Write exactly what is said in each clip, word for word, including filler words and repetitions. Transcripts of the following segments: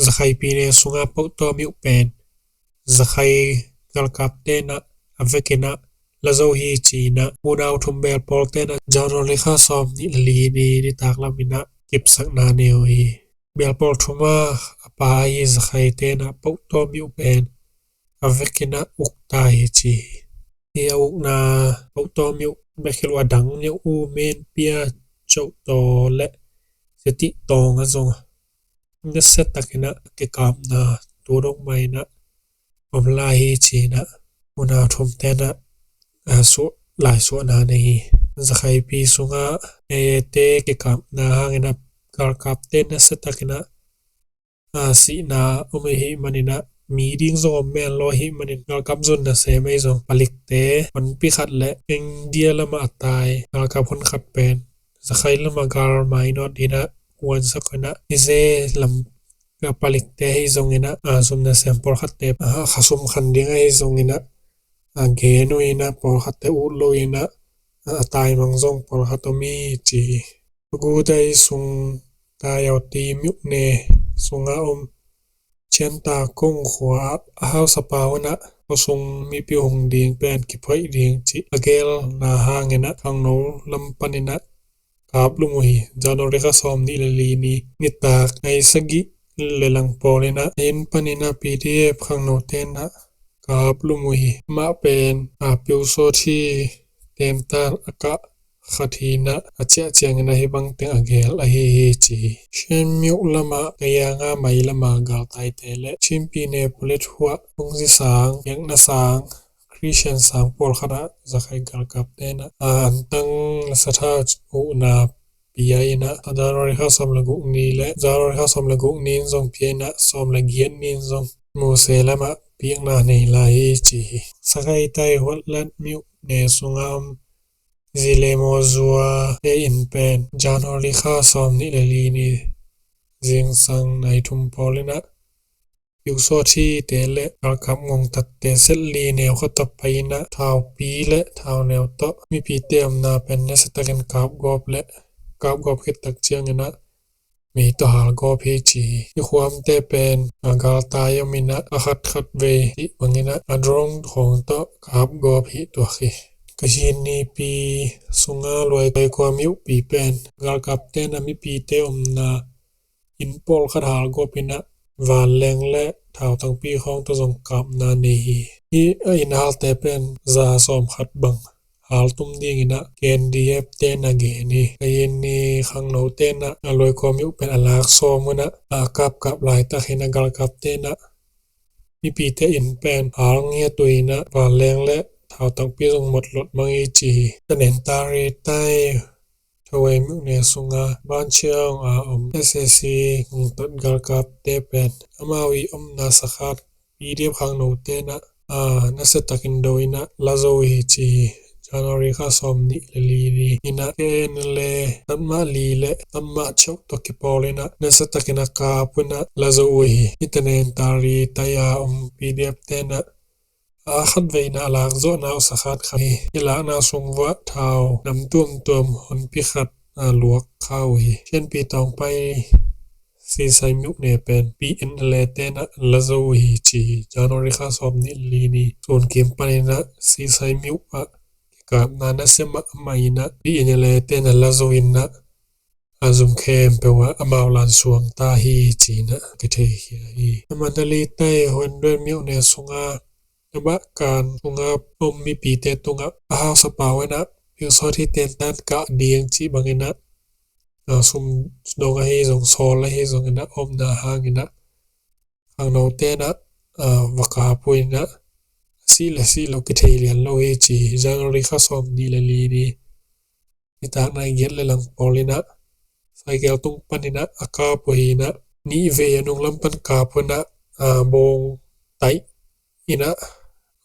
Zakhai pi ne sungah Poktoa myuh pen Zakhai galkapte in ah a vekin ah la zo hi ci-in ah unau thum beel pawlte in ah January kha sawm nih le li ni nitak lam in ah kipsakna nei uh hi. Beel pawl thum a a pa hi Zakhaite in ah Poktoa myuh pen a vekin ah uk ta hi ci hi. Hi a ukna Poktoa myuh bek hi lo a dang myuh uh, Menpia, Chohtaw le Zetih Tawng a zong a nasia takin ah kikapna tu dong mah in ah om lai hi ci-in ah unau thumte in ah a suah, lai suahna nei hi. Zakhai pi sungah A A te kikapna hangin ah galkapte nasia takin ah a sihna om ahih manin ah mi ding zong om men lo ahih manin galkap zun nasem ahi zong palikte honpi khat le India lamah a tai galkap hun khat pen Zakhai lamah gal mainawt in ah kuansak in ah Ize lam a palikte ahi zongin ah a sum nasem pawlkhatte a khasum khan ding ahi zongin ah a gen uh in ah pawlkhatte ut lo in ah a taimang zong pawlkhat om hi ci hi. Gutai sung Tayauti myuhne sungah om Chianta Kong khua a hausapa un ah khuasung mipi hong ding pen kiphoih ding cih a gelna hangin ah khangno lam panin ah kaplum uh hi. January kha sawm nih le li ni nitak nai sagih le lang pawl in ah a inn panin ah P D F khangnote in ah kaplum uh hi. Amah pen a piusawt hi. Temtan a kah khat hi in ah a ciah ciangin ah hih bang teng a gel ahi hi ci hi. Shan myuh lamah Kayanga mai lamah galtaite le Chin pi ne pulit huah Phungzi sang, Yakna sang, Christian sang pawlkhat ah Zakhai galkapte in ah a antang le sathau uhna pia in ah January kha sawm le guk ni le January kha sawm le guk ni in zong pia in ah sawm le giat ni in zong Mose lamah piakna nei lai hi ci hi. Zakhai tai Huatlat myuhne sungah om Zile Mawzua te inn pen January kha sawm nih le li ni zingsang nai thum pawl in ah piusawt hite le galkap ngongtatte set li neu khat tawh pai in ah thaupi le thauneu tawh mipite omna pen nasia takin kapgawp le kapgawp khit tak ciangin ah mei tawh halgawp hi ci hi. Hih khuamte pen a galtai om in ah a khat khat vei hih bangin ah a drone khawng tawh kapgawp hi tuak hi. Kachin nipi sungah Luai Kua myuhpi pen galkapte in ah mipite omna inn pawlkhat halgawp in ah vanleng le thautangpi khawng tawh zong kapna nei hi. Hih a inn halte pen za sawm khat bang haltum dingin ah K N D F te in ah gen hi. Kachin ni khangnote in ah a Luai Kua myuh pen a lak sawm un ah a kapkap laitak hi in ah galkapte in ah mipite inn pen hal ngiat uh in ah vanleng le thautangpi zong mawk lawt mang hi ci hi. Tanentari tai Thawei myuhne sungah Banchiang a om S A C ngongtat galkapte pen amau i omna sakhat P D F khangnote in ah nasia takin do in ah la zo uh hi ci hi. January kha sawm nih le li ni in ah K N L A tatmah li le tatmah cheuh tawh kipawl in ah nasia takin a kap un ah la zo uh hi. Hih Tanentari tai a om P D F te in ah a khatvei in ah a lakzawhna uh sakhat khat hi. Hih lakna sung vuah thau nam tuamtuam honpi khat a luak kha uh hi. Shan pi tawng pai Sisai myuhne pen P N L A te in ah la zo uh hi ci hi. January kha sawm nih le li ni sun kim panin ah Sisai myuh ah kikapna nasia mahmah in ah P N L A te in ah la zo in ah a zum khempeuh ah amau lan suang ta hi ci in ah kitheikhia hi. Mandalay tai Huaynduan myuhne sungah a bahkan sungah om mipite tungah a hausapa un ah piusawt hi, tentan kah ding cih bangin ah a sum dong ahi zong sawl ahi zongin ah omna hangin ah khangnote in ah va kap uh in ah a sih le sih lo kithei lian lo hi ci hi. January kha sawm nih le li ni nitak nai giat le lang pawl in ah cycle tung panin ah a kap uh hi in ah nihvei a nunglam pan kap uh in ah bawng taih in ah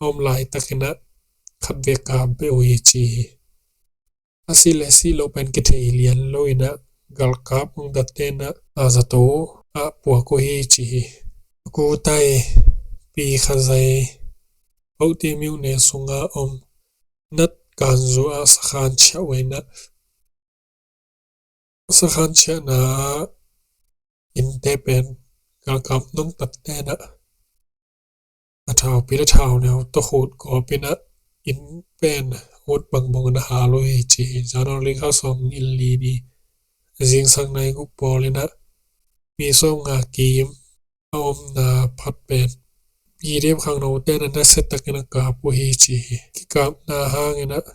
a om laitakin ah khatvei kap beh uh hi ci hi. A sih le sih lo pen kithei lian lo in ah galkap ngongtatte in ah a zato ah puak uh hi ci hi. Kutai pi Khazai Paute myuhne sungah om Nat Kanzu ah sakhan chiah uh in ah sakhan chiahna ah innte pen galkap nungtatte in ah a thaupi le thauneu tawh khut gawp in ah inn pen ut bangbang in ah hal uh hi ci hi. January kha sawmnih le li ni zingsang nai guk pawl in ah mi sawmnga kim a omna phat pen P D F khangnote in ah nasiatakin a kap uh hi ci hi. Kikapna hangin ah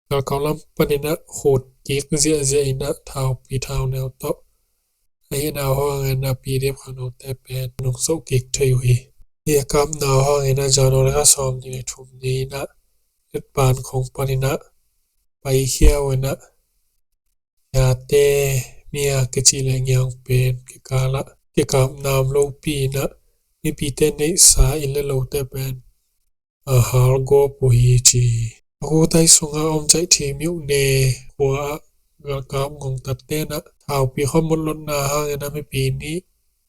galkap lam panin ah khut kik ziahziah in ah thaupi thauneu tawh ahihna hangin ah P D F khangnote pen nungzawh kik thei uh hi. Hih a kapna hangin ah January kha sawmnih le thum ni in ah etpan khong panin ah paikhia uh in ah Yate, Mia kici le Ngiang pen kikal ah kikapna om lopi in ah mipite neihsa inn le lote pen a hal gawp uh hi ci hi. Bakutai sungah om Caihthi Myone khua ah galkap ngongtatte in ah thaupi khua mutlotna hangin ah mipi nih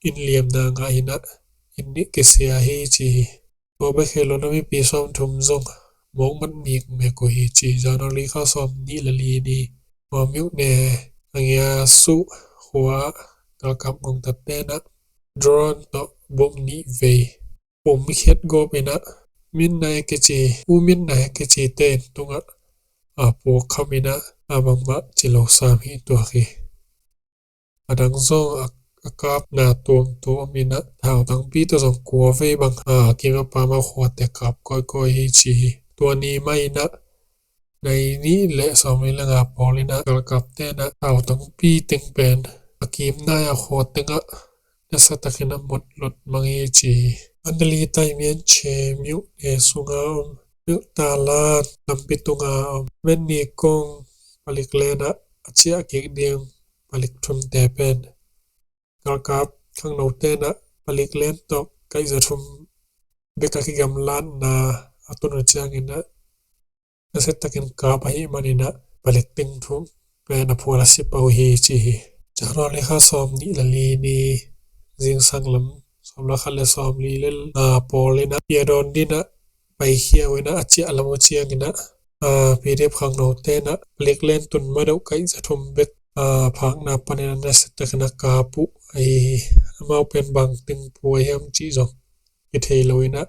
inn liamna ngah in ah inn nih kisia hi ci hi. Tua bek hi lo in ah mipi sawmthum zong mawkmat mikmek uh hi ci hi. January kha sawmnih le li ni Mia Myone a Ngia Suh khua ah galkap ngongtatte in ah drone tawh bom nih vei pumkhiat gawp in ah Min Naih kici, U Min Naih kicite inn tungah a puak kham in ah a bangmah ci lo sam hi tuak hi. A dang zong a, a kapna tuamtuam in ah thautangpi tawh zong kua vei bang a kim a pam a khuate kap kawikawi hi ci hi. Tua ni mah in ah nai nih le sawmli le nga pawl in ah galkapte in ah thautangpi teng pen a kim nai a khua tengah nasiatakin a mutlot mang hi ci hi. Mandalay Taimian Che Myone sunga om Myone Talan lampi tunga om Menni Kong palik len ah a ciah kik ding palik thumte pen galkap khangnote in ah palik len tawh kaihza thum bek a kigamlatna a tun uh ciangin ah nasiatakin kap ahih manin ah palik teng thum pen a phual a si pah uh hi ci hi. January kha sawmnih le li ni zingsang lam sawm le khat le sawmli le nga pawl in ah Pyidondin ah paikhia uh in ah a ciah lam uh ciangin ah P D F khangnote in ah palik len tun madeuh kaihza thum bek a phakna panin ah nasiatakin a kap uh ahi hi. Amau pen bang teng pua hiam cih zong kithei lo in ah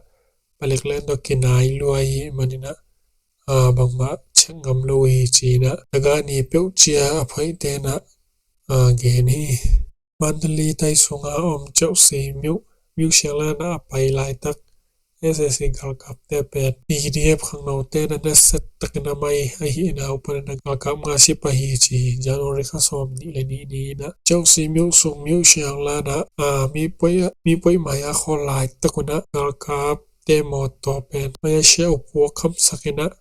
palik len tawh kinai lua ahih manin ah bangmah check ngam lo hi ci in ah tagah ni peuh cia a phaite in ah gen hi. Mandalay tai sunga om Chawhsi Myo, Myo Sianglan ah a pai laitak S A C galkapte pen P D F khangnote in ah nasiatakin a mai ahihna uh panin ah galkap nga si pah hi ci hi. January kha sawmnih le nih ni in ah Chawhsi Myo sung Myo Sianglan ah mi poih, mi poih mai a khawl laitak un ah galkap te mawtaw pen mai a sia uh puak khamsak in ah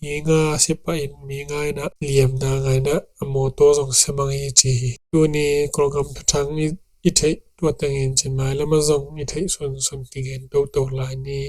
mi nga si pah in mi nga in ah liamna ngah in ah a mawtaw zong sia mang hi ci hi. Tuni Kawlgam thuthang i, i theih tua tengin cin mai lamah zong i theih sunsun kigen toto lai ni.